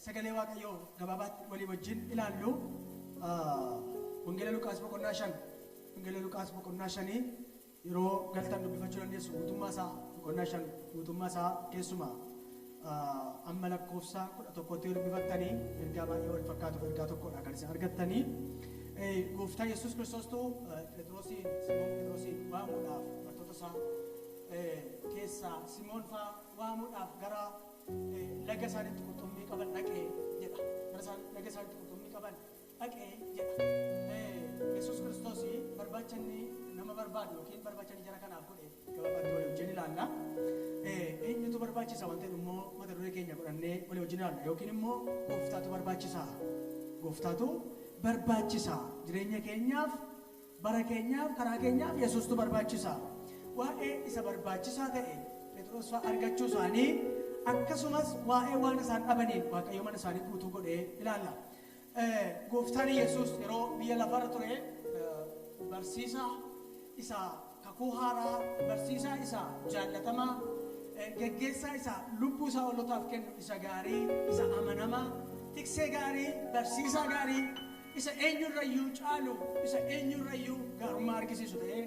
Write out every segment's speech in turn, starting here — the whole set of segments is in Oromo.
Sagalee Waaqayyoo gabaabaatti walii wajjin ilaallu Wangeela Luqaas boqonnaa 5, Wangeela Luqaas boqonnaa 5 yeroo galtan dubbifachuu dandeessu. Guutummaa isaa, boqonnaa 5 guutummaa isaa, keessumaa amma lakkoofsa 11tti yoo dubbifattanii, ergaa baay'ee wal fakkaatuuf ergaa tokkodha kan isin argattanii. Gooftaa Yesuus Kiristoostu Phexrosiin, Simoon Phexrosiin waamuudhaaf, bartoota isaa keessaa Simoon faa waamuudhaaf gara laga isaanitti qurxummii qaban dhaqee jedha. Gara isaan laga isaanitti qurxummii qaban dhaqee jedha. Yesuus Kiristoos barbaachanni nama barbaadu yookiin barbaachanni jara kanaaf godhe gabaabaatti walii wajjin ilaalla. Eenyutu barbaachisa wanta jedhu immoo mata duree keenya godhannee walii wajjin ilaalla, yookiin immoo gooftaatu barbaachisa. Gooftaatu barbaachisa. Jireenya keenyaaf, bara keenyaaf, karaa keenyaaf Yesuustu barbaachisa. Waa'ee isa barbaachisaa ta'e Phexros fa'a argachuu isaanii, akkasumas waa'ee waan isaan dhabaniin Waaqayyo mana isaanii guutuu godhee ilaalla. Gooftaan Yesuus yeroo biyya lafarra ture barsiisaa isa kakuu haaraa, barsiisaa isa jaallatamaa, geggeessaa isa lubbuu isaa hoolotaaf kennu, isa gaarii, isa amanamaa, tiksee gaarii, barsiisaa gaarii, isa eenyurrayyuu caalu, isa eenyurrayyuu gaarummaa argisiisu ta'ee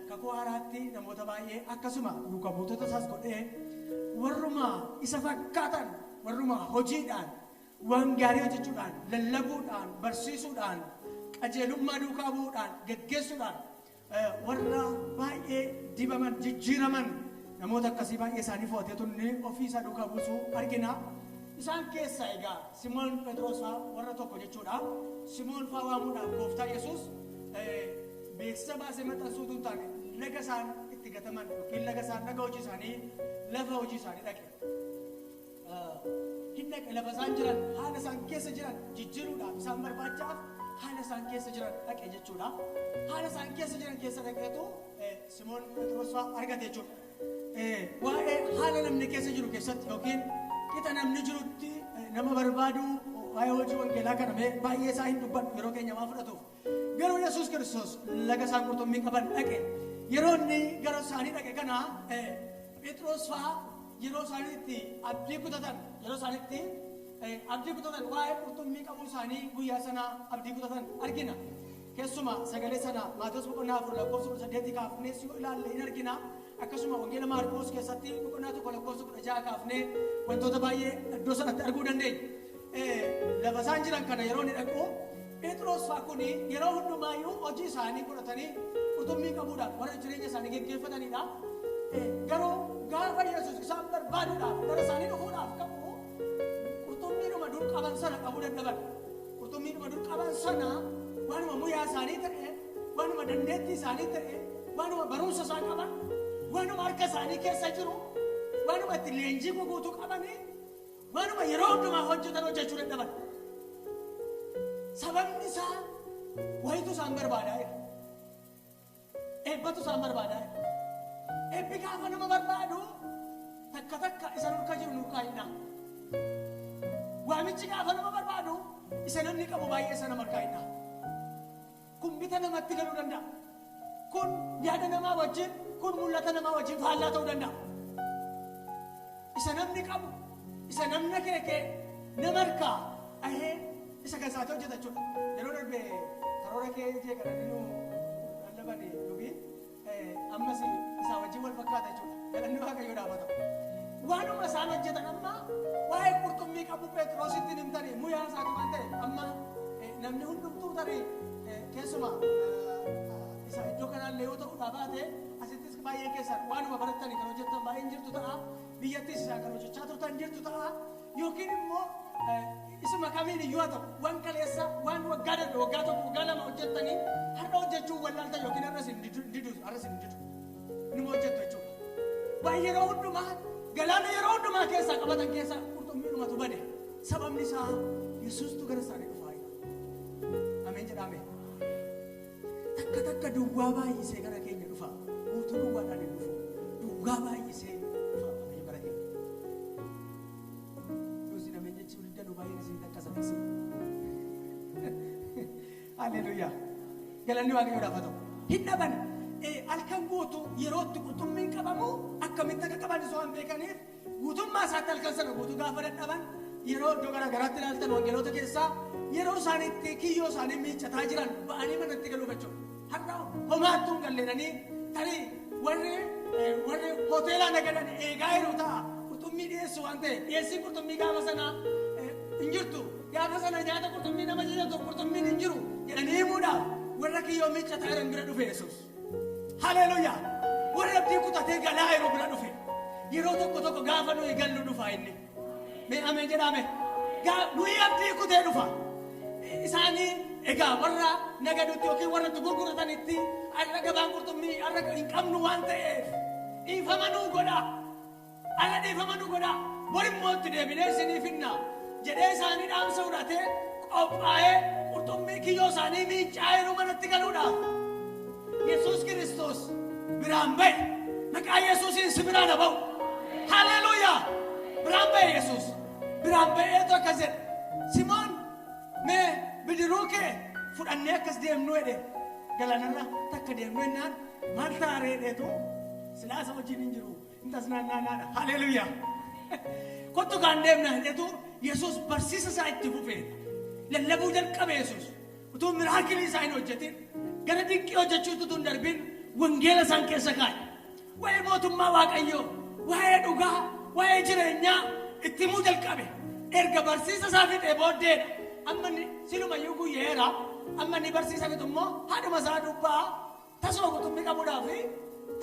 kakuu haaraatti namoota baay'ee akkasuma duuka buutota isaas godhee, warruma isa fakkaatan, warruma hojiidhaan waan gaarii hojjechuudhaan, lallabuudhaan, barsiisuudhaan, qajeelummaa duukaa bu'uudhaan, geggeessuudhaan warra baay'ee dibaman, jijjiiraman, namoota akkasii baay'ee isaanii fo'ateetu inni ofii isaa duukaa buusuu argina. Isaan keessaa egaa Simoon Phexros fa'aa warra tokko jechuudha. Simoon fa'aa waamuudhaaf gooftaa Yesuus beeksisa baasee maxxansuutu hin taane, laga isaan itti gataman yookiin laga isaan laga hojii isaanii, lafa hojii isaanii dhaqe. Hin dhaqe lafa isaan jiran, haala isaan keessa jiran jijjiiruudhaaf, isaan barbaachaaf haala isaan keessa jiran dhaqe jechuudha. Haala isaan keessa jiran keessa dhaqeetu Simoon Phexros fa'aa argate jechuudha. Waa'ee haala namni keessa jiru keessatti yookiin qixa namni jirutti nama barbaadu, waa'ee hojii wangeelaa kana mee baay'ee isaa hin dubbadhu, yeroo keenya waan fudhatuuf. Garuu Yesuus Kiristoos laga isaan qurxummii qaban dhaqe. Yeroo inni gara isaanii dhaqe kana, Phexros fa'aa yeroo isaaniitti abdii kutatan, yeroo isaaniitti abdii kutatan, waa'ee qurxummii qabuu isaanii guyyaa sana abdii kutatan argina. Keessumaa sagalee sana Maatewos boqonnaa 4 lakkoofsa 18 kaafnee yoo ilaalle in argina. Akkasuma Wangeela Maarqos keessatti boqonnaa 1 lakkoofsa 16 kaafnee wantoota baay'ee iddoo sanatti arguu dandeenya. Lafa isaan jiran kana yeroo inni dhaqu, Phexros fa'aa kun yeroo hundumaayyuu hojii isaanii godhatanii qurxummii qabuudhaan warra jireenya isaanii geggeeffatanidha. Garuu gaafa Yesuus isaan barbaaduudhaaf gara isaanii dhufuudhaaf ka'u, qurxummiidhuma dur qaban sana qabuu dadhaban. Qurxummiidhuma dur qaban sana, waanuma muyaa isaanii ta'e, waanuma dandeettii isaanii ta'e, waanuma barumsa isaan qaban, waanuma harka isaanii keessa jiru, waanuma itti leenjii guguutuu qabanii, waanuma yeroo hundumaa hojjetan hojjechuu dadhaban. Sababni isaa wayitu isaan barbaadaa jira. Eebbatu isaan barbaadaa jira. Eebbi gaafa nama barbaadu takka takka isa nurka jiru nurkaa hin dha'a. Waamichi gaafa nama barbaadu isa namni qabu baay'ee isa nama harkaa hin dha'a. Kun bita namatti galuu danda'a. Kun yaada namaa wajjin, kun mul'ata namaa wajjin faallaa ta'uu danda'a. Isa namni qabu, isa namni akeekee nama harkaa dhahee isa kan isaati hojjeta jechuudha. Yeroo darbe karoora kee jee kan inni nu lallabane lubii ammas isaa wajjin wal fakkaata jechuudha. Galanni Waaqayyoodhaaf haa ta'u. Waanuma isaan hojjetan amma waa'ee qurxummii qabu Phexrositti hin himtanii, muyaa isaati waan ta'e, amma namni hundumtuu tarii keessumaa isa iddoo kanaallee yoo ta'uudhaa baate, asittis baay'een keessan waanuma barattanii kan hojjettan baay'een jirtu ta'a. Biyyattis isaan kan hojjechaa turtan jirtu ta'a. Yookiin immoo isuma kamiin iyyuu haa ta'u, waan kaleessa, waan waggaa darbe, waggaa 1, waggaa 2 hojjettanii har'a hojjechuu wallaaltan yookiin har'as hin didu, har'as hin didu. Inuma hojjettu jechuudha. Waan yeroo hundumaa galaana yeroo hundumaa keessaa qabatan keessaa qurxummiidhumatu bade. Sababni isaa Yesuustu gara isaanii dhufaa jira. Ameen jedhame. Takka takka duwwaa baay'isee gara keenya dhufa. Guutuu duwwaadhaan hin dhufu. Duwwaa baay'isee dhufa Waaqayyo gara keenya. Yoo isin ameen jechuu diddan, baay'een isin takkasa tiksee. Haleluuyaa. Galanni Waaqayyoodhaaf haa ta'u. Hin dhaban. Halkan guutuu yeroo itti qurxummiin qabamu akkamitti akka qaban osoo hin beekaniif, guutummaa isaatti halkan sana guutuu gaafa dadhaban, Yeroo iddoo garaa garaatti ilaaltan wangeelota keessaa yeroo isaan itti kiyyoo isaanii miiccataa jiran ba'anii manatti galuuf jechuudha. Har'a homaattuu hin galleedhanii tarii warri hoteelaa nagadan eegaa jiru ta'a. Qurxummii dhiyeessu waan ta'e dhiyeessiin qurxummii gaafa sanaa hin jirtu. Gaafa sana nyaata qurxummii nama jajatu qurxummiin hin jiru jedhanii himuudhaaf warra kiyyoo miiccataa jiran bira dhufe Yesuus. Haleluuyaa! Warra abdii kutatee galaa jiru bira dhufe. Yeroo tokko tokko gaafa nuyi gallu dhufa inni. Mee ameen jedhame. Nuyi abdii kutee dhufa. Isaanii egaa warra nagadutti yookiin warra itti gurguratanitti har'a gabaan qurxummii har'a hin qabnu waan ta'eef dhiifama nuu godha. Har'a dhiifama nuu godha. Bor immoo itti deebinee isiniif hinna jedhee isaanii dhaamsa fudhatee qophaa'ee qurxummii kiyyoo isaanii miiccaa yeroo manatti galuudhaaf Yesuus Kiristoos biraan ba'e. Maqaa Yesuusiin si biraan haa ba'u. Haleluuyaa! Biraan ba'e Yesuus. Biraan ba'eetu akkas jedhe. Simoon, mee bidiruu kee fudhannee akkas deemnu jedhe. Galaanarra takka deemnu jennaan maal ta'a ree jedheetu silaa isa wajjin hin jiru. Hin tasnaannaanaadha. Haleluuyaa! Kottu kaan deemna jedheetu Yesuus barsiisa isaa itti fufeedha. Lallabuu jalqabe Yesuus. Utuu miraakilii isaa hin hojjetin, gara dinqii hojjechuutti utuu hin darbin wangeela isaan keessa kaa'e. Waa'ee mootummaa Waaqayyoo, waa'ee dhugaa, waa'ee jireenyaa itti himuu jalqabe. Erga barsiisa isaa fixee booddeedha. Amma inni silumayyuu guyyeera. Amma inni barsiisa fixu immoo haadhuma isaa dubbaa tasuma qurxummii qabuudhaaf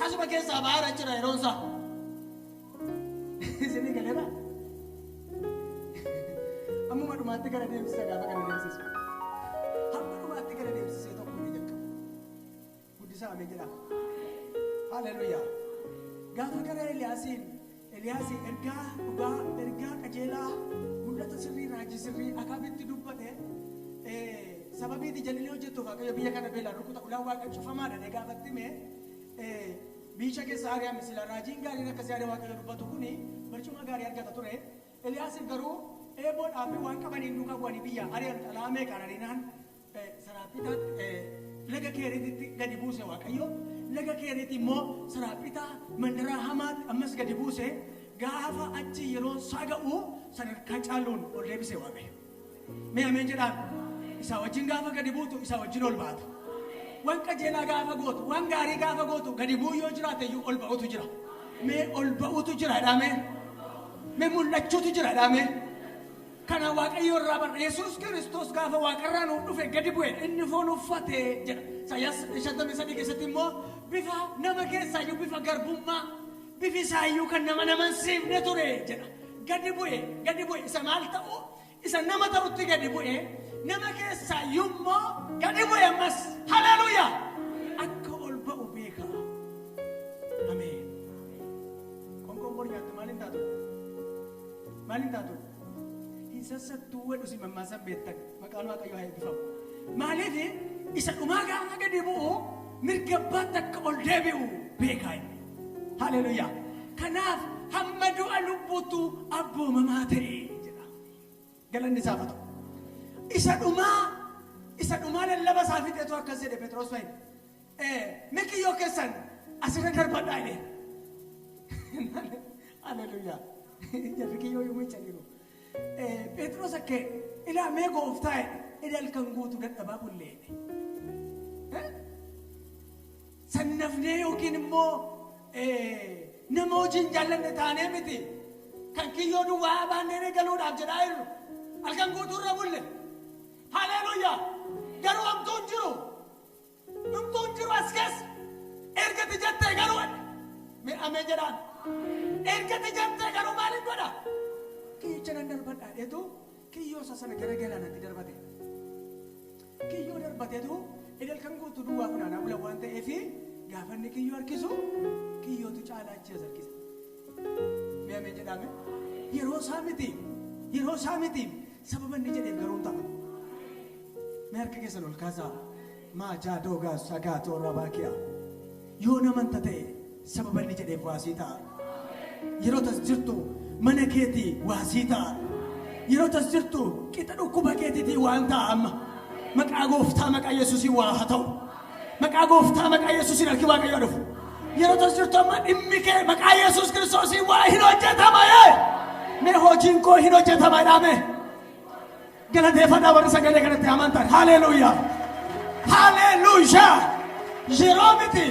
tasuma keessaa ba'aara jira yeroon isaa. Isinii galeera? Ammuma dhumaatti gara deemsisa gaafa kana deemsisu. Hamma dhumaatti gara deemsisee tokko ni jalqaba. Guddisaa ameen jedhaa. Haleluuyaa. Gaafa gara Eliyaasiin Eliyaasii ergaa dhugaa, ergaa qajeelaa, mul'ata sirrii, raajii sirrii Akaabitti dubbate, sababii ati jallinii hojjettuuf Waaqayyo biyya kana beelaan rukuta, ulaan Waaqa cufamaadha jedhee gaafatti hime, biyyicha keessa ari'ame. Sila raajiin gaariin akkasii yaada Waaqayyo dubbatu kuni barcuma gaarii argata ture. Eliyaasiif garuu eeboodhaa fi waan qabaniin duukaa bu'anii biyya ari'an, xalaa meeqaan ariinaan Saraaphitaa laga Keeriititti gadi buuse Waaqayyo. Laga Keeriitii immoo Saraaphitaa mandaraa hamaatti ammas gadi buuse. Gaafa achi yeroon isaa ga'u sadarkaa caaluun ol deebise Waaqayyo. Mee ameen jedhaan. Isaa wajjin gaafa gadi buutu isaa wajjin ol baata. Waan qajeelaa gaafa gootu, waan gaarii gaafa gootu gadi bu'uu yoo jiraate iyyuu ol ba'utu jira. Mee ol ba'utu jira jedhamee. Mee mul'achuutu jira jedhamee. Kana Waaqayyo irraa barra. Yesuus Kiristoos gaafa waaqarraa nuuf dhufe gadi bu'e, inni foon uffate jedha. Isaayyaas 53 keessatti immoo bifa nama keessaayyuu bifa garbummaa, bifi isaayyuu kan nama namansiifne ture jedha. Gadi bu'e, gadi bu'e, isa maal ta'u, isa nama ta'utti gadi bu'e, nama keessaayyuu immoo gadi bu'e ammas. Haleluuyaa! Akka ol ba'u beeka. Ameen. Qoonqoon bor nyaattu maal hin taatu? Maal hin taatu? Hin sassattuu wedhu si mammaasan beektan. Maqaan Waaqayyoo haa eebbifamu. Maaliif isa dhumaa gaafa gadi bu'u mirga abbaatti akka ol deebi'u beekaa inni. Haleluuyaa. Kanaaf hamma du'a lubbuuttu abboomamaa ta'e jedha. Galanni isaaf haa ta'u. Isa dhumaa lallaba isaa fixeetu akkas jedhe Phexros fa'i. Mee kiyyoo keessan asirra darbadhaa jedhee. Haleluuyaa. Jarri kiyyoo yommuu miiccaniiru. Phexros akka ilaa mee gooftaa jedhe, ila halkan guutuu dadhabaa bullee jedhe. Sannafnee yookiin immoo nama hojii hin jaallanne taanee miti. Kan kiyyoo duwwaa baannee galuudhaaf jedhaa jirru. Halkan guutuu irra bulle. Haleluuyaa. Garuu hamtuun jiru. Hamtuun jiru as keessa. Ergati jettee garuu mee ameen jedhaan. Ergati jettee garuu maaliin godha? Kiyyicha nan darbadhaa dheetu kiyyoo isa sana gara galaanatti darbate. Kiyyoo darbateetu halkan guutuu duwwaa funaanaa bulan waan ta'eef gaafa inni kiyyoo harkisu kiyyootu caalaa achi as harkisa. Mee ameen jedhame. Yeroo isaa miti. Yeroo isaa miti. Sababa inni jedheef garuu hin ta'a. Mee harka keessan ol kaasaa. Maajaa doogaa sagaa toora baakiyaa. Yoo namanta ta'e sababa inni jedheef waasii ta'a. Yeroo tas jirtu mana keetii waasii ta'a. Yeroo tas jirtu qixa dhukkuba keetiitii waan ta'a amma. Maqaa gooftaa maqaa Yesuusiin waa haa ta'u. Maqaa gooftaa maqaa Yesuusiin harki Waaqayyoo dhufu. Yeroo tas jirtu amma dhimmi kee maqaa Yesuus Kiristoosiin waa hin hojjetama yee. Mee hojiin koo hin hojjetama jedhame. Galateeffadhaa warri sagalee kanatti amantan. Haleluuyaa. Haleluuyaa. Yeroo miti.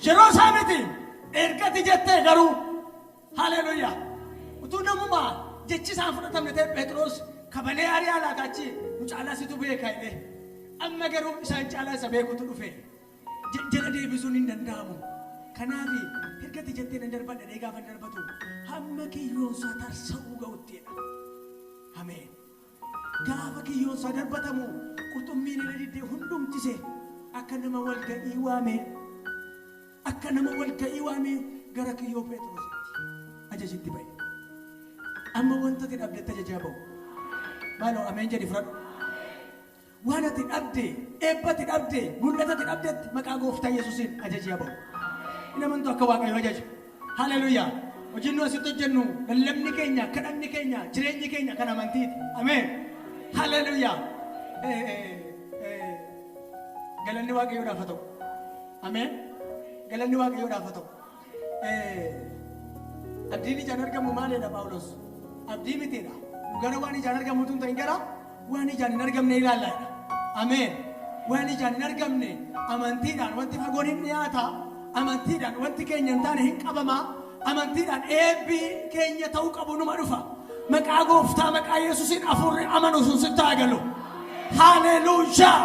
Yeroo isaa miti. Ergati jettee garuu. Haleluuyaa. Utuu namumaa jechi isaan fudhatamne ta'e Phexros kabalee ari'aa laata achi nu caalaa situ beeka jedhee. Amma garuu isaan caalaa isa beekutu dhufe. Jala deebisuun hin danda'amu. Kanaaf ergati jettee nan darbadha jedhee gaafa darbatu hamma kiyyoonsaa tarsa'uu ga'uttiidha. Ameen. Gaafa kiyyoonsaa darbatamu qurxummiin irra diddee hundumtise akka nama wal ga'ii waamee akka nama wal ga'ii waamee gara kiyyoo Phexrositti ajajitti ba'e. Amma wanta ati dhabdetti ajajaa ba'u. Maaloo ameen jedhi fudhadhu. Waan ati dhabde, eebba ati dhabde, mul'ata ati dhabdetti maqaa gooftaa Yesuusiin ajajii haa ba'u. Hin amantu akka Waaqayyo ajaja. Haleluuyaa. Hojiin nu asitti hojjennu, lallabni keenya, kadhanni keenya, jireenyi keenya kan amantiiti. Ameen. Haleluuyaa. Galanni Waaqayyoodhaaf haa ta'u. Ameen. Galanni Waaqayyoodhaaf haa ta'u. Abdiin ijaan argamu maalidha Phaawulos? Abdii mitiidha. Nu gara waan ijaan argamuutu hin ta'in gara waan ijaan hin argamne ilaalla. Ameen. Waan ijaan hin argamne amantiidhaan wanti fagoon hin dhiyaata. Amantiidhaan wanti keenya hin taane hin qabama. Amantiidhaan eebbi keenya ta'uu qabu numa dhufa. Maqaa gooftaa maqaa Yesuusiin hafuurri amanu sun sitti haa galu. Haleluuyaa.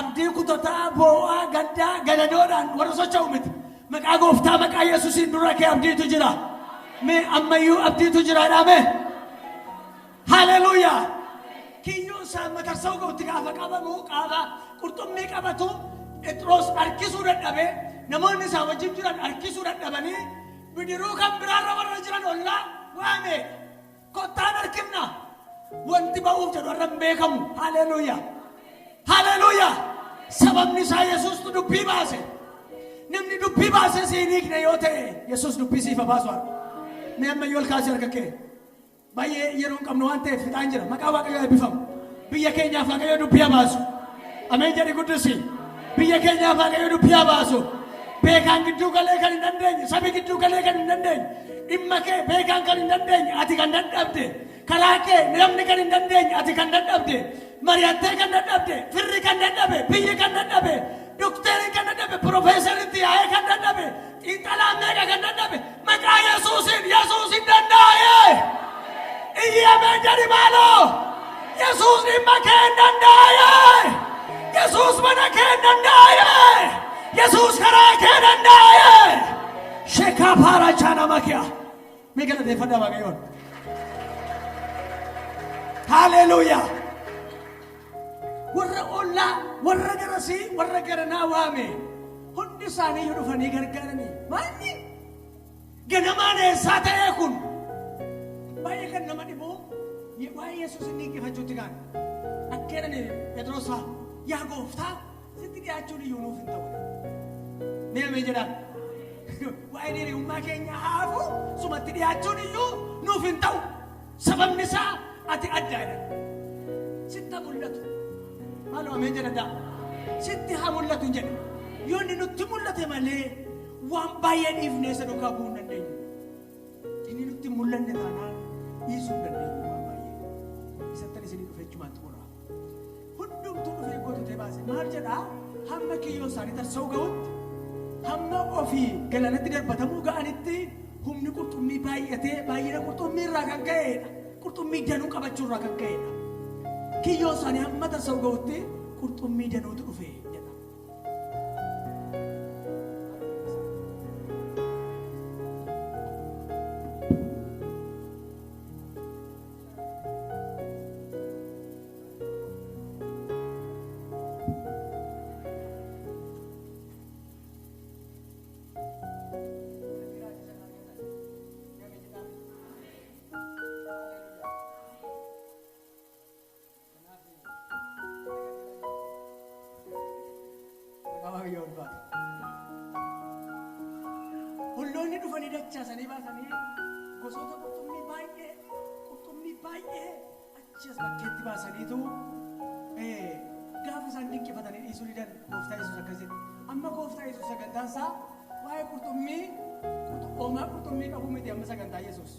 Abdii kutataa, boo'aa, gaddaa, gadadoodhaan warra socho'u miti. Maqaa gooftaa maqaa Yesuusiin dura kee abdiitu jira. Mee ammayyuu abdiitu jira dhaame. Haleluuyaa. Kiyyoon isaa matarsa'uu ga'utti gaafa qabamu gaafa qurxummii qabatu Phexros harkisuu dadhabee namoonni isaa wajjin jiran harkisuu dadhabanii bidiruu kan biraarra warra jiran ollaa waame. Kottaan harkifna. Wanti ba'uuf jedhu har'a hin beekamu. Haleluuyaa. Haleluuyaa. Sababni isaa Yesuustu dubbii baase. Namni dubbii baase si hin hiikne yoo ta'e Yesuus dubbii siif haa baasu har'a. Mee ammayyuu ol kaasee harka kee. Baay'ee yeroo hin qabnu waan ta'eef fixaan jira. Maqaa Waaqayyoo eebbifamu. Biyya keenyaaf Waaqayyo dubbii haa baasu. Ameen jedhi guddisi. Biyya keenyaaf Waaqayyo dubbii haa baasu. Beekaan gidduu galee kan hin dandeenye, sabi gidduu galee kan hin dandeenye, dhimma kee beekaan kan hin dandeenye, ati kan dadhabde, karaa kee namni kan hin dandeenye, ati kan dadhabde, mari'attee kan dadhabde, firri kan dadhabe, biyyi kan dadhabe, dokteeriin kan dadhabe, piroofeesaritti yaa'ee kan dadhabe, xiinxalaan meeqa kan dadhabe, maqaa Yesuusiin Yesuus hin danda'e. Iyyi ameen jedhi maaloo. Yesuus dhimma kee hin danda'e. Yesuus mana kee hin danda'e. Yesuus karaa kee danda'e. Sheekaa paara chaana makiya. Mee galateeffadhaa Waaqayyoon. Haleluuyaa. Warra ollaa, warra garasii, warra garanaa waame. Hundi isaanii iyyuu dhufanii gargaaranii. Maalli? Ganamaan eessaa ta'ee kun? Baay'ee kan nama dhibu waa'ee Yesuus inni dinqifachuutti kaan. Akka jedhani Phexros fa'aa, yaa gooftaa sitti dhiyaachuun iyyuu nuuf hin ta'u. Mee ameen jedhaan. Waa'een hiriyummaa keenya haafu sumatti dhiyaachuun iyyuu nuuf hin ta'u. Sababni isaa ati adda jedhan. Sitti haa mul'atu. Maaloo ameen jedhadhaa. Sitti haa mul'atu hin jedhe. Yoo inni nutti mul'ate malee waan baay'ee dhiifnee isa duukaa bu'uu hin dandeenyu. Inni nutti hin mul'anne taanaan dhiisuu hin dandeenyu waan baay'ee. Isattan isinii dhufe jechumaan xumura. Hundumtuu dhufee gototee baase. Maal jedhaa? Hamma kiyyoo isaanii tarsa'uu ga'utti, hamma ofii galaanatti darbatamuu ga'anitti humni qurxummii baay'atee baay'ina qurxummii irraa kan ka'eedha. Qurxummii danuu qabachuu irraa kan ka'eedha. Kiyyoo isaanii hamma tarsa'uu ga'utti qurxummii danuutu dhufe jedha. Maqaa Waaqayyoo ulfaatu. Holloonni dhufanii dachaasanii baasanii gosoota qurxummii baay'ee qurxummii baay'ee achi as bakkeetti baasaniitu gaafa isaan dinqifatanii dhiisuu didan gooftaa Yesuus akkas jedhe. Amma gooftaa Yesuus sagantaan isaa waa'ee qurxummii hoomaa qurxummii qabuu miti amma sagantaa Yesuus.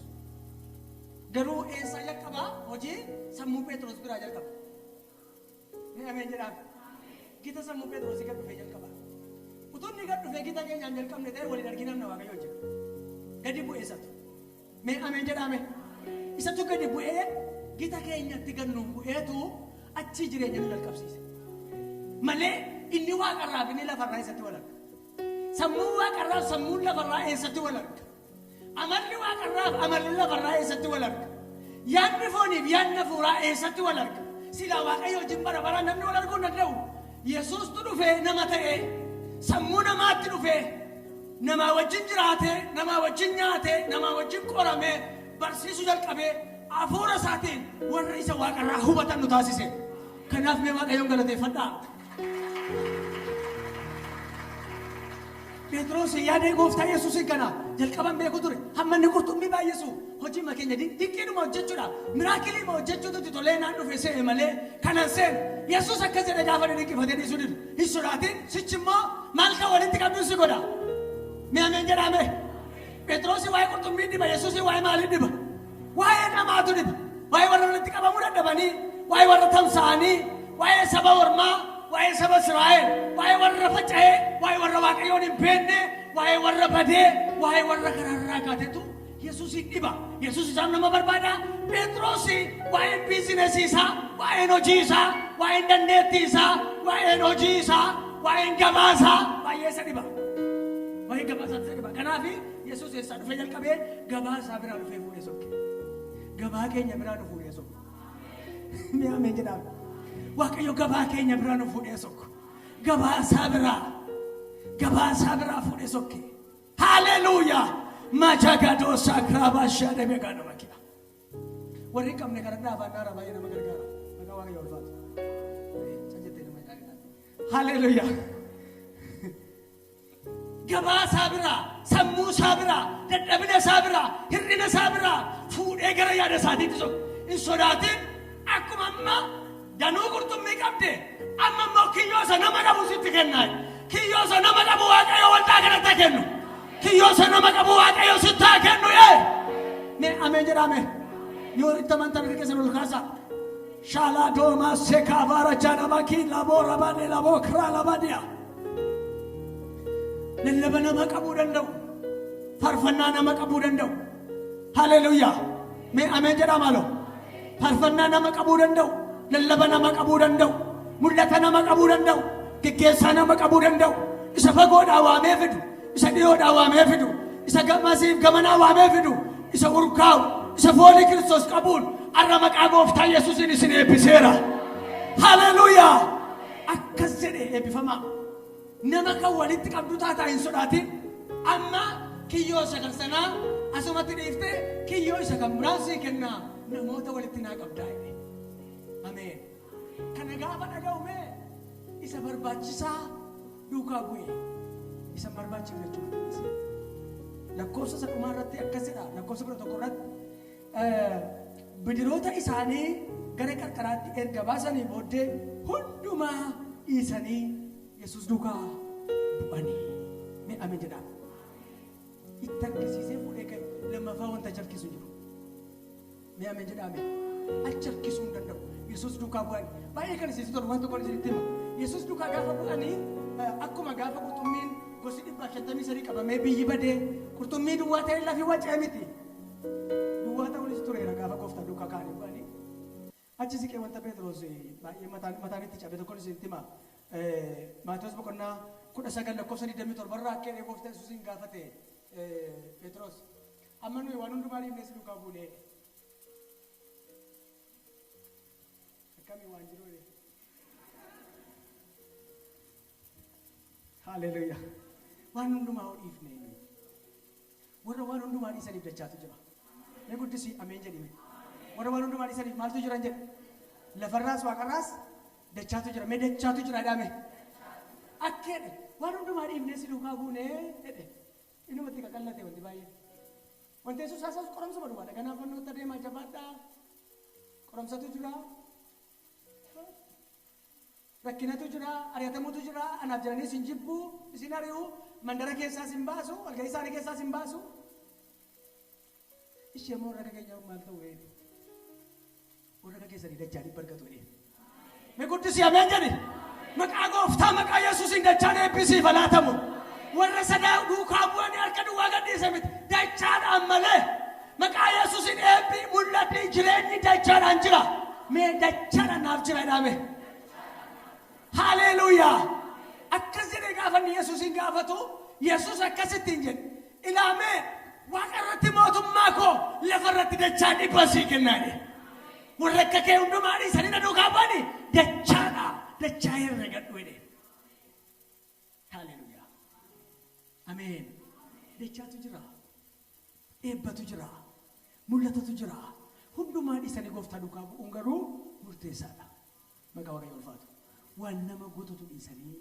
Garuu eessaa jalqabaa? Hojii sammuu Phexros biraa jalqaba. Mee ameen jedhaa. Gita sammuu Phexrosii gad dhufee jalqaba. Utuu inni gad dhufee gita keenyaan jalqabne ta'e waliin arginamna Waaqayyo wajjin. Gadi bu'ee isatu. Mee ameen jedhaa mee. Isatu gadi bu'ee gita keenyatti gad nu bu'eetu achi jireenya nu jalqabsiise. Malee inni waaqarraa fi inni lafarraa eessatti wal arga? Sammuun waaqarraa fi sammuun lafarraa eessatti wal arga? Amalli waaqarraa fi amalli lafarraa eessatti wal arga? Yaadni foonii fi yaadni hafuuraa eessatti wal arga? Silaa Waaqayyo wajjin bara baraan namni wal arguu hin danda'u. Yesuustu dhufee nama ta'ee, sammuu namaatti dhufee, namaa wajjin jiraatee, namaa wajjin nyaatee, namaa wajjin qoramee, barsiisuu jalqabee, hafuura isaatiin warra isa waaqarraa hubatan nu taasise. Kanaaf mee Waaqayyoon galateeffadhaa. Phexros yaada gooftaa Yesuusin kana jalqaban beeku ture. Hamma inni qurxummii baay'isu hojii keenya dinqiidhuma hojjechuudha. Miracle hojjechuutu itti tolee naan dhufe se'e malee kanan seenu. Yesuus akkas jedhe gaafa inni dinqifatee dhiisuu didu. Hin sodaatin, sichi immoo maal kan walitti qabdu si godha. Mee ameen jedhame. Phexros waa'ee qurxummii dhiba, Yesuus waa'ee maalii dhiba? Waa'ee namaatu dhiba. Waa'ee warra walitti qabamuu dadhabanii, waa'ee warra tamsa'anii, waa'ee saba ormaa, waa'ee saba Israa'el, waa'ee warra faca'ee, waa'ee warra Waaqayyoon hin beekne, waa'ee warra badee, waa'ee warra karaarraa kaatetu Yesuusin dhiba. Yesuus isaan nama barbaada. Phexros waa'een business isaa, waa'een hojii isaa, waa'een dandeettii isaa, waa'een hojii isaa, waa'een gabaa isaa baay'ee isa dhiba. Waa'ee gabaa isaa isa dhiba. Kanaaf Yesuus eessaa dhufee jalqabee? Gabaa isaa biraa dhufee fuudhee sokke. Gabaa keenya biraa nu fuudhee sokku. Mee ameen jedhaa. Waaqayyo gabaa keenya biraa nu fuudhee sokku. Gabaa isaa biraa. Gabaa isaa biraa fuudhee sokke. Haleluuyaa. Machagadoosaa kiraabaa dhebee gaadhama kira. Warri hin qabne kadhadhaa, afaan naaraa baay'ee nama gargaara. Maqaa Waaqayyo ulfaatu. Cajettee nama ilaalina. Haleluuyaa. Gabaa isaa biraa, sammuu isaa biraa, dadhabina isaa biraa, hir'ina isaa biraa fuudhee gara yaada isaatiitti soqa. Hin sodaatin, akkuma amma danuu qurxummii qabde, amma immoo kiyyoo isa nama qabu sitti kennaa. Kiyyoo isa nama qabu Waaqayyo waldaa kanatti haa kennu. Kiyyoo isa nama qabu Waaqayyo sitti haa kennu. Yee! Mee ameen jedhame. Yoo itti amantan harka keessan ol kaasaa. Shalaa doomaa sekaa baara janabakii laboo rabadee laboo kiraa labadiyaa. Lallaba nama qabuu danda'u. Faarfannaa nama qabuu danda'u. Haleluuyaa. Mee ameen jedhaa maaloo. Faarfannaa nama qabuu danda'u. Lallaba nama qabuu danda'u. Mul'ata nama qabuu danda'u. Geggeessaa nama qabuu danda'u. Isa fagoodhaa waamee fidu. Isa dhiyoodhaa waamee fidu. Isa gamasiif gamanaa waamee fidu. Isa urgaa'u. Isa foolii Kiristoos qabuun har'a maqaa gooftaa Yesuusiin isin eebbiseera. Haleluuyaa. Akkas jedhe eebbifamaa. Nama kan walitti qabdu taataa, hin sodaatin. Amma kiyyoo isa kan sanaa asumatti dhiiftee kiyyoo isa kan biraan sii kennaa, namoota walitti naa qabdaa jedhe. Ameen. Kana gaafa dhaga'ume isa barbaachisaa duukaa bu'e. Isa hin barbaachifne achumatti dhiise. Lakkoofsa isa dhumaa irratti akkas jedha. Lakkoofsa 11 irratti, bidiroota isaanii gara qarqaraatti erga baasanii booddee hundumaa dhiisanii Yesuus duukaa bu'anii. Mee ameen jedhaa. Itti harkisiisee fuudhee ka'e, lammaffaa wanta achi harkisu hin jiru. Mee ameen jedhaa mee. Achi harkisuu hin danda'u. Yesuus duukaa bu'anii. Baay'ee kan isitti tolu waan tokko isinitti hima. Yesuus duukaa gaafa bu'anii, akkuma gaafa qurxummiin gosi 153 qabamee biyyi badee qurxummii duwwaa ta'e lafi wacee miti. Duwwaa ta'uunis tureera gaafa gooftaa duukaa ka'anii bu'anii. Achi siqee wanta Phexros baay'ee mataan itti cabe tokko isinitti hima. Maatewos boqonnaa 19 lakkoofsa 27 irraa akka jedhee gooftaa Yesuusiin gaafate Phexros. Amma nuyi waan hundumaa dhiifnee si duukaa buunee. Akkamii waan jiru? Haleluuyaa. Waan hundumaa dhiifnee nuyi. Warra waan hundumaa dhiisaniif dachaatu jira. Mee guddisii ameen jedhime. Warra waan hundumaa dhiisaniif maaltu jiran jedhe? Lafarraas waaqarraas dachaatu jira. Mee dachaatu jira jedhame. Akka jedhe waan hundumaa dhiifnee si duukaa buunee jedhe. Inumatti qaqallate wanti baay'een. Wanti Yesuus haasa'us qoramsuma duwwaadha. Kanaaf fannootti adeemaa, jabaadhaa. Qoramsatu jira. Rakkinatu jira, ari'atamuutu jira, anaaf jedhanii isin jibbu, isin ari'u, mandara keessaas hin baasu, walga'ii isaanii keessaas hin baasu. Ishee immoo warra keenya maal ta'u reeti? Warra keessanii dachaa dhibba argatu jedhee. Mee guddisii ameen jedhi. Maqaa gooftaa maqaa Yesuusiin dachaan eebbisiif laatamu. Warra sadaa duukaa bu'anii harka duwwaa gadhiise miti. Dachaadhaan malee. Maqaa Yesuusiin eebbi mul'atni jireenyi dachaadhaan jira. Mee dachaadhaan naaf jira jedhame. Haleluuyaa. Akkas jedhee gaafa inni Yesuusiin gaafatu Yesuus akkasittiin jedhe. Ilaamee waaqa irratti mootummaa koo lafa irratti dachaa dhibba sii kennaa jedhe. Warra akka kee hundumaa dhiisanii na duukaa bu'anii dachaadha. Dachaa herregadhu jedhe. Haleluuyaa. Ameen. Dachaatu jira. Eebbatu jira. Mul'atatu jira. Hundumaa dhiisanii gooftaa duukaa bu'uun garuu murteessaadha. Maqaa Waaqayyo ulfaatu. Waan nama guututu dhiisanii,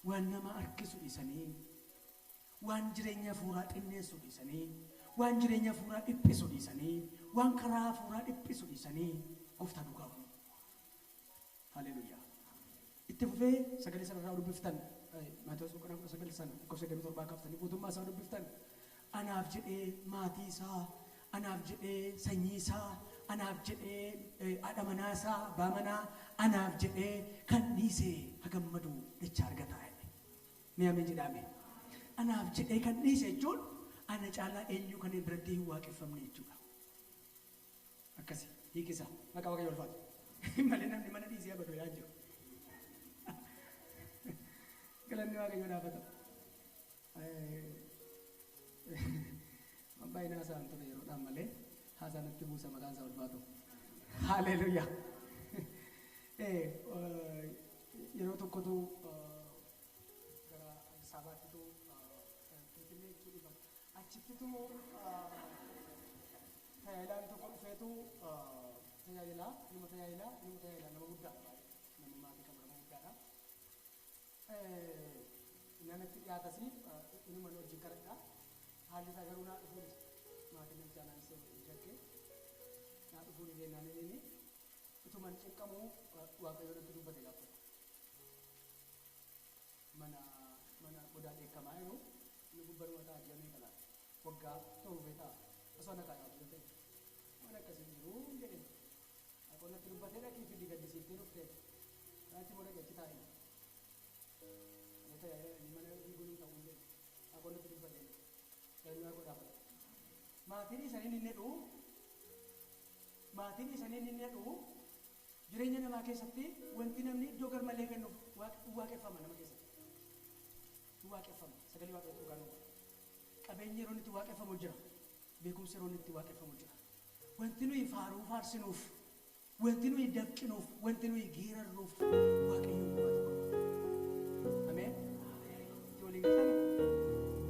waan nama harkisu dhiisanii, waan jireenya hafuuraa xinneessu dhiisanii, waan jireenya hafuuraa dhiphisu dhiisanii, waan karaa hafuuraa dhiphisu dhiisanii gooftaa duukaa bu'u. Haleluuyaa. Itti fufee sagalee sanarraa dubbiftan Maatewos boqonnaa 19 sana lakkoofsa 27 kaaftanii guutummaa isaa dubbiftan anaaf jedhee maatii isaa, anaaf jedhee sanyii isaa, anaaf jedhee haadha manaa isaa, abbaa manaa, anaaf jedhee kan dhiise hagammadu dachaa argataa jedhe. Mee ameen jedhaame. Anaaf jedhee kan dhiise jechuun ana caalaa eenyu kan biratti hin waaqeffamne jechuudha. Akkasi hiikisa maqaa Waaqayyo ulfaatu. Malee namni mana dhiisee abadu yaa jiru. Galanni Waaqayyo dhaabata. Baay'ina haasa'an ture yeroodhaan malee haasaa natti buusa maqaan isaa ulfaatu. Haleluuyaa. Yeroo tokkotu gara Addis Ababaattitu Finfinnee jechuu dhiifama. Achittitu tajaajilaan tokko dhufeetu tajaajilaa nama tajaajilaa nama tajaajilaa nama guddaadha baay'ee nama maatii qabu nama guddaadha. Namatti dhiyaatas inuma wajjin kadhadha. Haalli isaa garuu naa dhufuu dhise. Maatiin namichaa naan shakke. Naa dhufuu dide naan inni utuman cinqamuu Waaqayyo natti dubbate gaafa tokko. Mana mana godaa dheekkamaa jiru inni gubbanuma ta'a ji'a meeqa laata? Waggaa ta'uu ta'a. Osoo na taa'e Waaqayyo ta'e. Waan akkasii hin jiru jedhe. Waaqayyo natti dubbatee dhaqii fidii gaddisiiftee dhufte. Achi immoo dhaqee achi taa'e. Inni mana diiguun hin ta'u jedhe. Waaqayyo natti dubbate. Galmi Waaqayyo dhaabate. Maatiin isaanii inni jedhu maatiin isaanii inni jedhu jireenya namaa keessatti wanti namni iddoo garmalee kennuuf waaqeffama nama keessatti. Waaqeffama. Sagalee Waaqayyoo dhugaa nu Qabeenyi yeroo inni itti waaqeffamu jira. Beekumsi yeroo inni itti waaqeffamu jira. Wanti nuyi faaruu faarsinuuf, wanti nuyi dafqinuuf, wanti nuyi geerarruuf Waaqayyoon duwwaa tokko. Ameen. Itti waliin galtanii?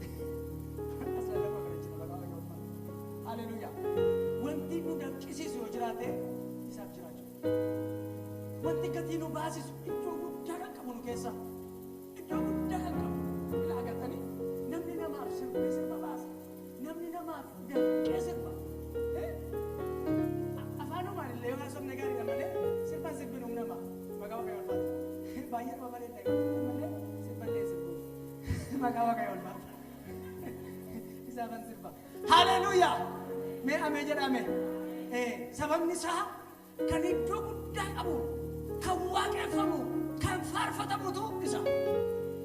Asirra lafa kana jira maqaa Waaqayyoo ulfaatu. Haleluuyaa. Wanti nu dafqisiisu yoo jiraate isaaf jiraachuu. Wanti gatii nu baasisu iddoo guddaa kan qabu nu keessa. Iddoo guddaa kan qabu. Ilaa agartanii namni namaaf sirbee sirba baasa. Namni namaaf dafqee sirba. Afaanumaan illee yoo haasofne gaariidha malee sirban sirbinu nama. Maqaa Waaqayyoo ulfaatu. Baay'ee nama malee malee sirba illee sirbu. Maqaa Waaqayyoo ulfaatu. Isaafan sirba. Haleluuyaa. Mee amee jedhame. Sababni isaa kan iddoo guddaa qabu, kan waaqeffamu, kan faarfatamutu isa.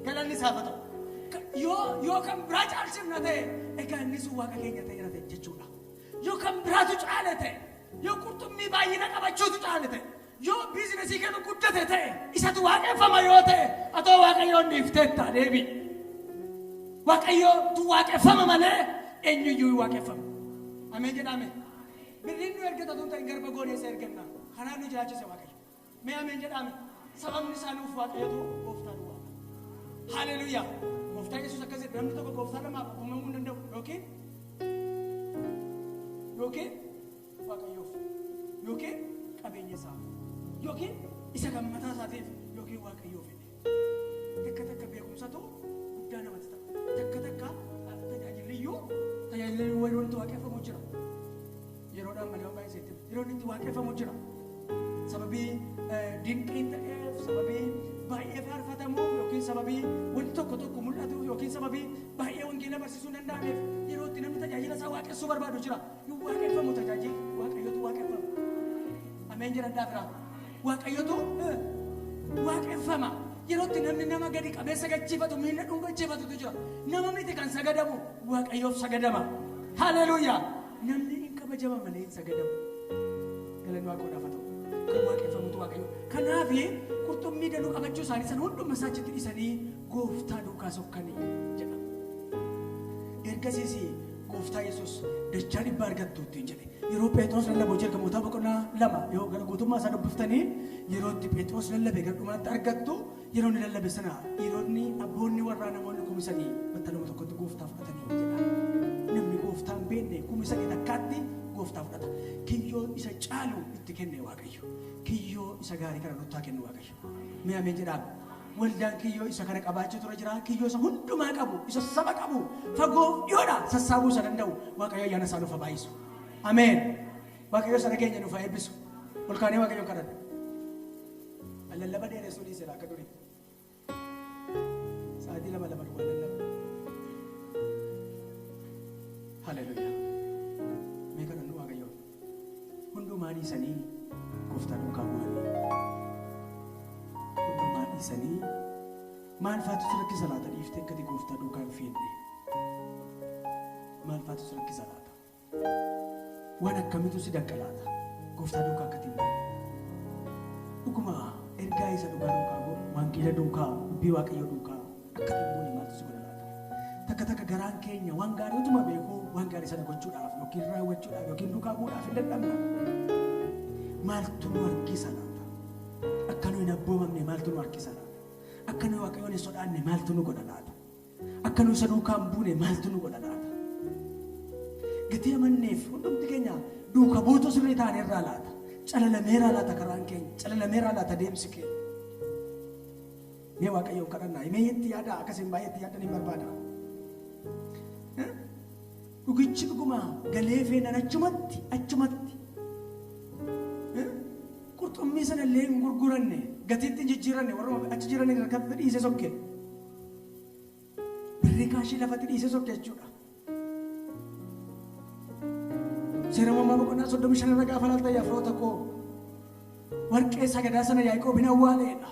Galanni isaaf haa ta'u. Yoo kan biraa caalchifna ta'e egaa inni sun waaqa keenya ta'eera ta'e jechuudha. Yoo kan biraatu caale ta'e, yoo qurxummii baay'ina qabachuutu caale ta'e, yoo biizinasii keetu guddate ta'e, isatu waaqeffama yoo ta'e, atoo Waaqayyoon dhiifteetta deebi. Waaqayyootu waaqeffama malee eenyuyyuu hin waaqeffamu. Ameen jedhame. Birriin nu ergata tun ta'in garba goonee isa erganna. Kanaaf nu jiraachise Waaqayyo. Mee ameen jedhame. Sababni isaa nuuf Waaqayyotu gooftaa duwwaadha. Haleluuyaa. Gooftaa Yesuus akkas jedhe namni tokko gooftaa lamaaf uumamuu hin danda'u yookiin Waaqayyoof yookiin qabeenya isaaf yookiin isa kan mataa isaatiif yookiin Waaqayyoof jedhe. Takka takka beekumsatu guddaa namatti ta'a. Takka takka tajaajilliyyuu tajaajilli yeroo itti waaqeffamu jira. Yeroodhaan malee waan baay'ee seetti. Yeroo inni itti waaqeffamu jira. Sababii dinqiin ta'eef, sababii baay'ee faarfatamuuf yookiin sababii wanti tokko tokko mul'atuuf yookiin sababii baay'ee wangeela barsiisuu hin danda'ameef yeroo itti namni tajaajila isaa waaqessuu barbaadu jira. Ameen jedhadhaa biraa. Waaqayyotu waaqeffama. Yerootti namni nama gadi qabee sagachiifatu, miila dhungachiifatutu jira. Nama miti kan sagadamu, Waaqayyoof sagadama. Haleluuyaa. Namni hin kabajama malee hin sagadamu. Galanni Waaqayyoodhaaf haa ta'u. Kan waaqeffamutu Waaqayyo. Kanaaf qurxummii danuu qabachuu isaanii sana hunduma isaa achitti dhiisanii gooftaa duukaa sokkanii jedha. Ergasiis gooftaa Yesuus dachaa dhibba argattu ittiin jedhe. Yeroo Phexros lallabu hojii ergamootaa boqonnaa 2 yoo gara guutummaa isaa dubbiftanii yeroo itti Phexros lallabe gara dhumaatti argattu. Yeroo inni lallabe sana dhiironni abboonni warraa namoonni 3,000 battaluma tokkotti gooftaa fudhatanii jedha. Namni gooftaa hin beekne 3,000 takkaatti gooftaa fudhata. Kiyyoo isa caalu itti kenne Waaqayyo. Kiyyoo isa gaarii kana nutti haa kennu Waaqayyo. Mee ameen jedhaa. Waldaan kiyyoo isa kana qabaachuu tura jira. Kiyyoo isa hundumaa qabu, isa saba qabu, fagoof dhiyoodha sassaabuu isa danda'u. Waaqayyo ayyaana isaa nuuf haa baay'isu. Ameen. Waaqayyo sana keenya nuuf haa eebbisu. Ol kaanee Waaqayyoon kadhanna. Lallaba dheeressuu dhiiseera akka durii. Sa'aatii lama lama duwwaa lallaba. Haleluuyaa. Mee kadhannu Waaqayyoon. Hundumaa dhiisanii gooftaa duukaa bu'anii. Hundumaa dhiisanii maal faatu si rakkisa laata dhiiftee akkati gooftaa duukaa hin fiinne? Maal faatu si rakkisa laata? Waan akkamiitu si danqa laata? Gooftaa duukaa akkati hin buune. Dhuguma ergaa isa dhugaa duukaa wangeela duukaa dubbii Waaqayyoo duukaa akka hin buune maaltu si godha laata? Takka takka garaan keenya waan gaarii utuma beekuu waan gaarii sana gochuudhaaf yookiin raawwachuudhaaf yookiin duukaa bu'uudhaaf hin dadhabna. Maaltu nu harkisa laata? Akka nu hin abboomamne maaltu nu harkisa laata? Akka nu Waaqayyoon hin sodaanne maaltu nu godha laata? Akka nu isa duukaa hin buune maaltu nu godha laata? Gatii amanneef hundumti keenya duuka buutuu sirrii taaneerraa laata? Calalameeraa laata karaan keenya? Calalameeraa laata deemsi keenya? Mee Waaqayyoon kadhannaa. Mee itti yaadaa akkasiin baay'ee itti yaaddan hin barbaada. Dhugichi dhuguma galee feenan achumatti achumatti qurxummii sana illee hin gurguranne, gatiitti hin jijjiiranne, warra achi jiran harkatti dhiise sokke. Birrii kaashii lafatti dhiise sokke jechuudha. Seera uumamaa boqonnaa 35 irra gaafa laaltan yaa firoota koo warqee sagadaa sana Yaaqoob hin awwaaleedha.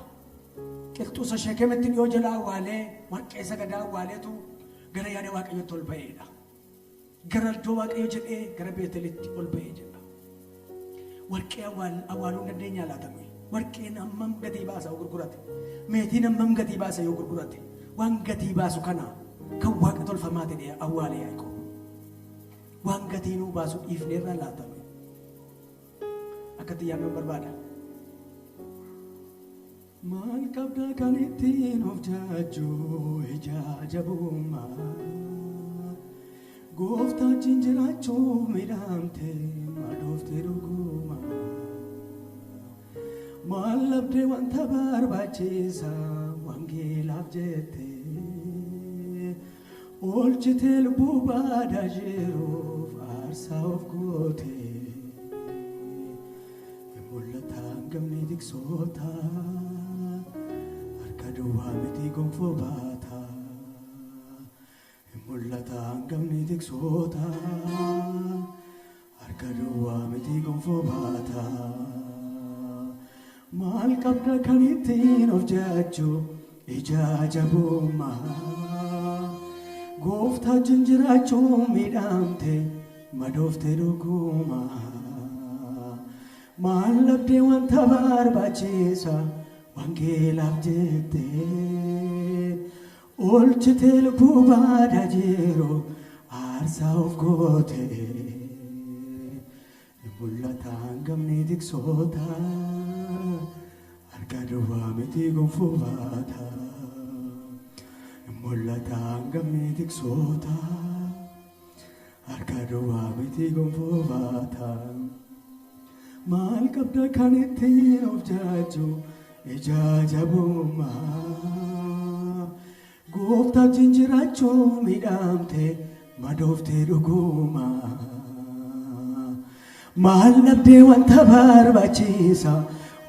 Qilxuusa Sheekemitti dhiyoo jala awwaalee warqee sagadaa awwaaleetu gara yaada Waaqayyootti ol ba'eedha. Gara iddoo Waaqayyo jedhee gara Beetelitti ol ba'ee jedha. Warqee awwaaluu hin dandeenyaa laata nuyi? Warqeen hammam gatii baasa yoo gurgurate? Meetiin hammam gatii baasa yoo gurgurate? Waan gatii baasu kana kan waaqa tolfamaa ta'e awwaale Yaaqoob. Waan gatii nuu baasu dhiifneerraa laata nuyi? Akkatti yaadnoon barbaada. Maal qabda kan ittiin of jajju ija jabummaa? Gooftaa wajjin jiraachuuf midhaamte madoofte dhuguma. Maal dhabde wanta barbaachisa wangeelaaf jette? Oolchitee lubbuu baadaa jiruuf aarsaa of goote. Mul'ata hangamni tiksoota harka duwwaa miti gonfoo baata. Mul'ata hangamni tiksoota harka duwwaa miti gonfoo baata. Maal qabda kan ittiin of jajju ija jabummaa? Gooftaa wajjin jiraachuun miidhamte madoofte dhuguma. Maal dhabdee wanta barbaachisa wangeelaaf jette? Oolchitee lubbuu baadaa jiru aarsaa of goote. Mul'ata hangamni tiksoota harka duwwaa miti gonfoo baata. Mul'ata hangamni tiksoota harka duwwaa miti gonfoo baata. Maal qabda kan ittiin of jajju ija jabummaa? Gooftaa wajjin jiraachuuf miidhamte madoofte dhuguma. Maal dhabdee wanta barbaachisa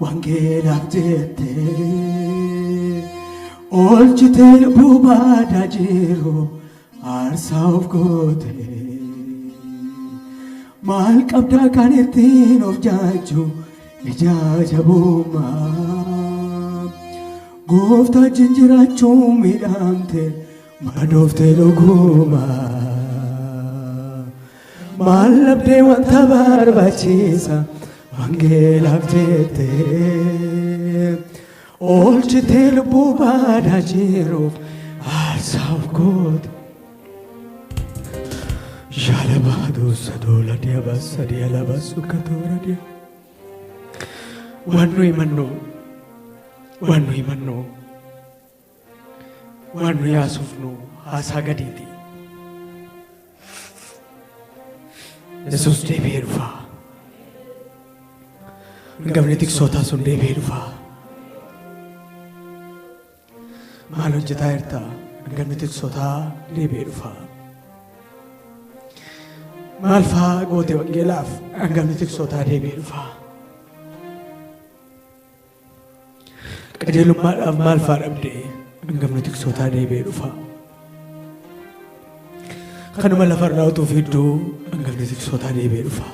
wangeelaaf jette? Oolchitee lubbuu baadaa jiru aarsaa of goote. Maal qabdaa kan ittiin of jajju Ija jabummaa gooftaa wajjin jiraachuun miidhamte madoofte dhuguma. Maal dhabdee wanta barbaachisa wangeelaaf jettee oolchitee lubbuu badaa jiruuf aarsaa of goote. Shalabadu sadola diaba sadia laba sukatora dia. Waan nuyi mannu, waan nuyi mannu, waan nuyi haasofnu haasaa gadiiti. Yesuus deebi'ee dhufa. Hangafni tiksootaa sun deebi'ee dhufa. Maal hojjetaa jirta? Hangafni tiksootaa deebi'ee dhufa. Maal faa goote wangeelaaf? Hangafni tiksootaa deebi'ee dhufa. Qajeelummaadhaaf maal faa dhabde? Hangafni tiksootaa deebi'ee dhufa. Kanuma lafarraa utuu fidduu hangafni tiksootaa deebi'ee dhufa.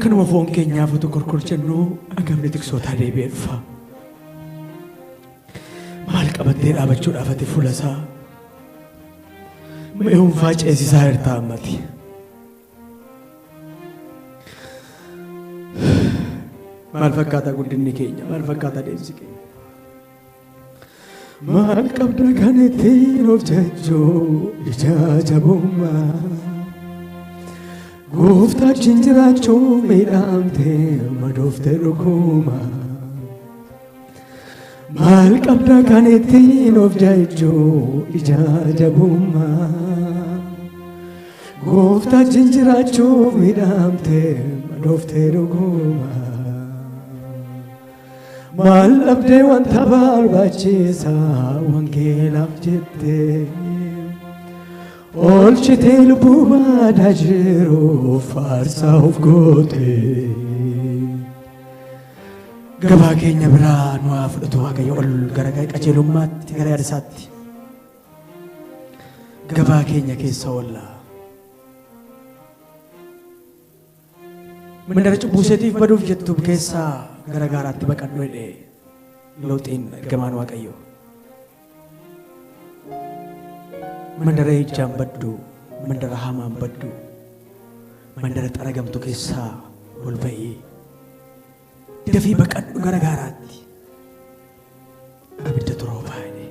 Kanuma foon keenyaaf utuu korkorchannu hangafni tiksootaa deebi'ee dhufa. Maal qabattee dhaabachuudhaaf ati fuula isaa? Mi'oomfaa ceesisaa jirta ammati. Maal fakkaata guddinni keenya? Maal fakkaata deemsi keenya? Maal qabda kan ittiin of jajjuu ija jabummaa? Gooftaa wajjin jiraachuu miidhamte madoofte dhuguma. Maal qabda kan ittiin of jajjuu ija jabummaa? Gooftaa wajjin jiraachuu miidhamte madoofte dhuguma. Maal dhabdee wanta barbaachisaa wangeelaaf jettee oolchitee lubbuu badaa jiruuf aarsaa of goote. Gabaa keenya biraa nu haa fudhatu Waaqayyo ol gara qajeelummaatti gara yaada isaatti. Gabaa keenya keessa oolla. Mandara cubbuu isheetiif baduuf jettu keessaa gara gaaraatti baqadhu jedhe Looxiin ergamaan Waaqayyoo. Mandara ijaan baddu, mandara hamaan baddu, mandara xaragamtu keessaa ol ba'ii. Dafii baqadhu gara gaaraatti. Abidda roobaa jedhe.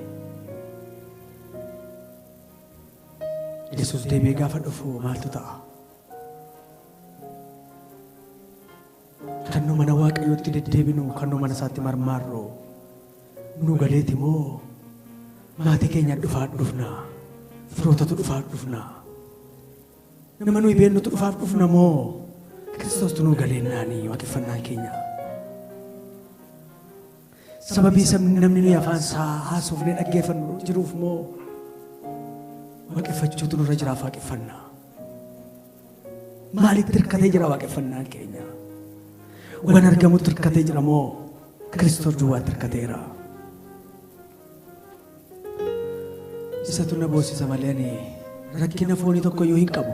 Yesuus deebi'ee gaafa dhufu maaltu ta'a? Kan nu mana Waaqayyootti deddeebinu, kan nu mana isaatti marmaarru, nu galeeti moo maatii keenya dhufaa dhufna, firootatu dhufaa dhufna, nama nuyi beennutu dhufaaf dhufna moo Kiristoostu nu galeennaanii waaqeffannaan keenya? Sababii sabni namni nuyi afaan isaa haasofnee dhaggeeffannu jiruuf moo waaqeffachuutu nurra jiraaf waaqeffanna? Maalitti hirkatee jira waaqeffannaan keenya? Waan argamutti hirkatee jira moo Kiristoos duwwaatti hirkateera? Isatu na boossisa malee ani rakkina foonii tokko iyyuu hin qabu.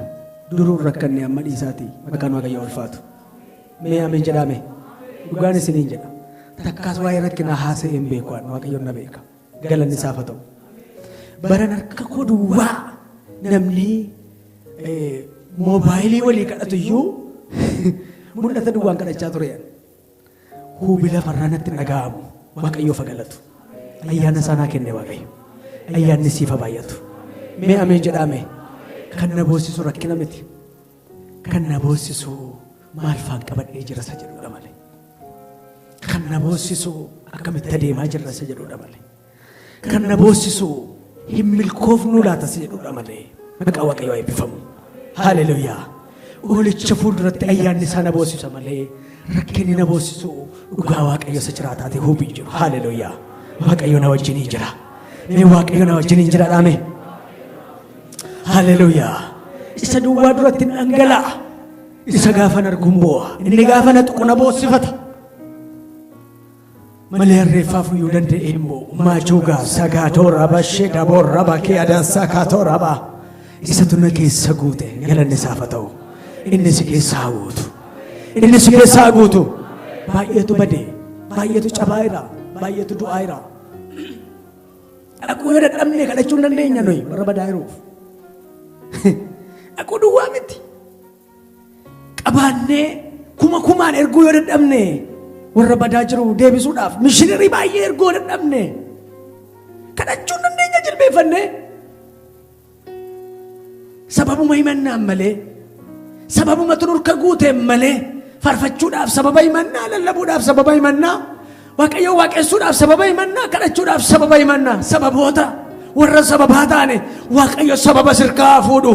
Duruun rakkanne amma dhiisaati maqaan Waaqayyoo ulfaatu. Mee ameen jedhaame. Dhugaan isiniin jedha. Takkaas waa'ee rakkinaa haasa'ee hin beeku ani Waaqayyoon na beeka. Galanni isaaf haa ta'u. Baran harka koo duwwaa namni moobaayilii walii kadhatu iyyuu mul'ata duwwaan kadhachaa ture. Huubi lafarraa natti hin dhaga'amu. Waaqayyoof haa galatu. Ayyaana isaa naa kenne Waaqayyo. Ayyaanni siif haa baay'atu. Mee ameen jedhaa mee. Kan na boossisu rakkina miti. Kan na boossisu maal faan qabadhee jira isa jedhudha malee. Kan na boossisu akkamitti adeemaa jirra isa jedhudha malee. Kan na boossisu hin milkoofnuu laata isa jedhudha malee. Maqaa Waaqayyoo eebbifamu. Haleluuyaa. Oolicha fuulduratti ayyaanni isaa na boossisa malee rakkinni na boossisu dhugaa Waaqayyo isa jiraataa ta'e hubii jiru. Haleluuyaa. Waaqayyo na wajjin jira. Mee Waaqayyo na wajjin jira dhaame. Haleluuyaa. Isa duwwaa duratti hin dhangala'a. Isa gaafa na arguun boo'a. Inni gaafa na tuqu na boossifata. Malee harreeffaaf iyyuu danda'ee hin boo'u. Maajuugaa sagaatoo raba shedaboo raba kee adansaa kaatoo raba. Isatu na keessa guute galanni isaaf haa ta'u. Inni si keessa haa guutu. Inni si keessaa haa guutu. Baay'eetu bade, baay'eetu cabaa jira, baay'eetu du'aa jira. Dhaquu yoo dadhabne kadhachuu hin dandeenya nuyi warra badaa jiruuf. Dhaquu duwwaa miti. Qabaannee kuma kumaan erguu yoo dadhabne warra badaa jiru deebisuudhaaf mishiinarii baay'ee erguu yoo dadhabne kadhachuu hin dandeenya jilbeeffannee. Sababuma himannaan malee, sababuma nurka guuteen malee, faarfachuudhaaf sababa himannaa, lallabuudhaaf sababa himannaa, Waaqayyo waaqessuudhaaf sababa himannaa, kadhachuudhaaf sababa himannaa, sababoota warra sababaa taane Waaqayyo sababa sirkaa fuudhu.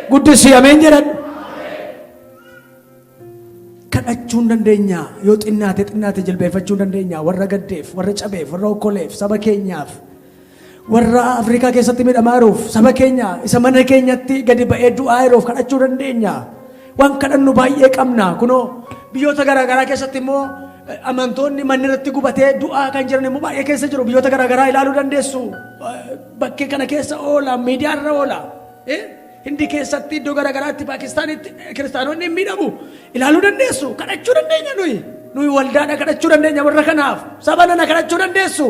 Guddisi ameen jedhadhu. Kadhachuu hin dandeenya yoo xinnaate xinnaate jilbeeffachuu hin dandeenya warra gaddeef, warra cabeef, warra okkoleef, saba keenyaaf, warra Afrikaa keessatti miidhamaa jiruuf, saba keenya isa mana keenyatti gadi ba'ee du'aa jiruuf kadhachuu dandeenya. Waan kadhannu baay'ee qabna. Kunoo biyyoota garaagaraa keessatti immoo amantoonni manni irratti gubatee du'aa kan jiran immoo baay'ee keessa jiru. Biyyoota garaagaraa ilaaluu dandeessu. Bakkee kana keessa oola, miidiyaa irra oola. Hindi keessatti iddoo garaagaraatti Paakistaanitti kiristaanonni hin miidhamu. Ilaaluu dandeessu. Kadhachuu dandeenya nuyi. Nuyi waldaadha kadhachuu dandeenya warra kanaaf. Saba nana kadhachuu dandeessu.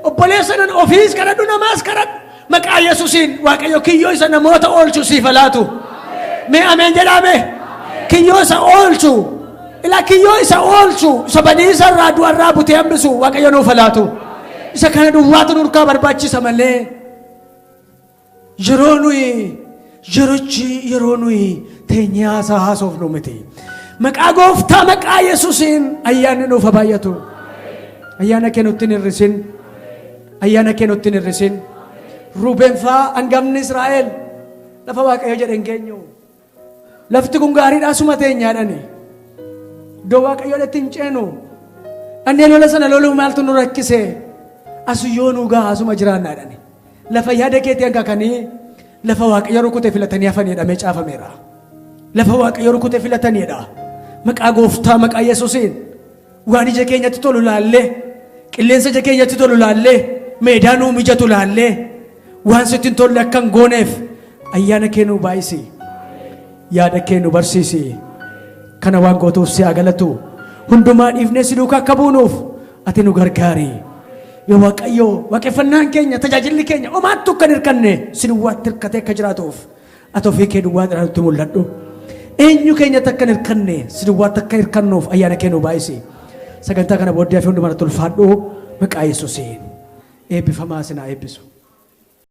Obboleessa nana ofiis kadhadhu namaas kadhadhu. Maqaa Yesuusiin Waaqayyo kiyyoo isa namoota oolchu siif haa laatu. Mee ameen jedhaame. Kiyyoo isa oolchu. Ila kiyyoo isa oolchu isa badiisa irraa du'a irraa butee hambisu Waaqayyo nuuf haa laatu. Isa kana duwwaatu nurkaa barbaachisa malee. Yeroo nuyi yerochi yeroo nuyi teenyee haasaa haasofnu miti. Maqaa gooftaa maqaa Yesuusiin ayyaanni nuuf haa baay'atu. Ayyaana kee nutti hin hir'isin. Ayyaana kee nutti hin hir'isin. Ruubeen fa'aa hangafni Israa'el lafa Waaqayyo jedhe hin geenyu. Lafti kun gaariidha asuma teenyaadhani. Iddoo Waaqayyo jedhetti hin ceenu. Dhannee lola sana loluu maaltu nu rakkise? Asu yoo nu gaha asuma jiraannaadhani. Lafa yaada keetii hanqaqanii lafa Waaqayyo rukute filatanii hafanii jedhamee caafameera. Lafa Waaqayyo rukute filataniidha. Maqaa gooftaa maqaa Yesuusiin waan ija keenyatti tolu laallee qilleensa ija keenyatti tolu laallee meedaa nuu mijatu laallee waan sitti hin tolle akka hin gooneef ayyaana kee nuu baay'isi. Yaada kee nu barsiisi. Kana waan gootuuf si haa galatu. Hundumaa dhiifnee si duukaa akka buunuuf ati nu gargaari. Yaa Waaqayyo, waaqeffannaan keenya, tajaajilli keenya homaattuu akka hin hirkanne si duwwaatti hirkatee akka jiraatuuf ati ofii kee duwwaa irraa nutti mul'adhu. Eenyu keenyatti akka hin hirkanne si duwwaatti akka hirkannuuf ayyaana kee nu baay'isi. Sagantaa kana booddee hafe hundumaa irratti ulfaadhu maqaa Yesuusiin. Eebbifamaa sinaa eebbisu.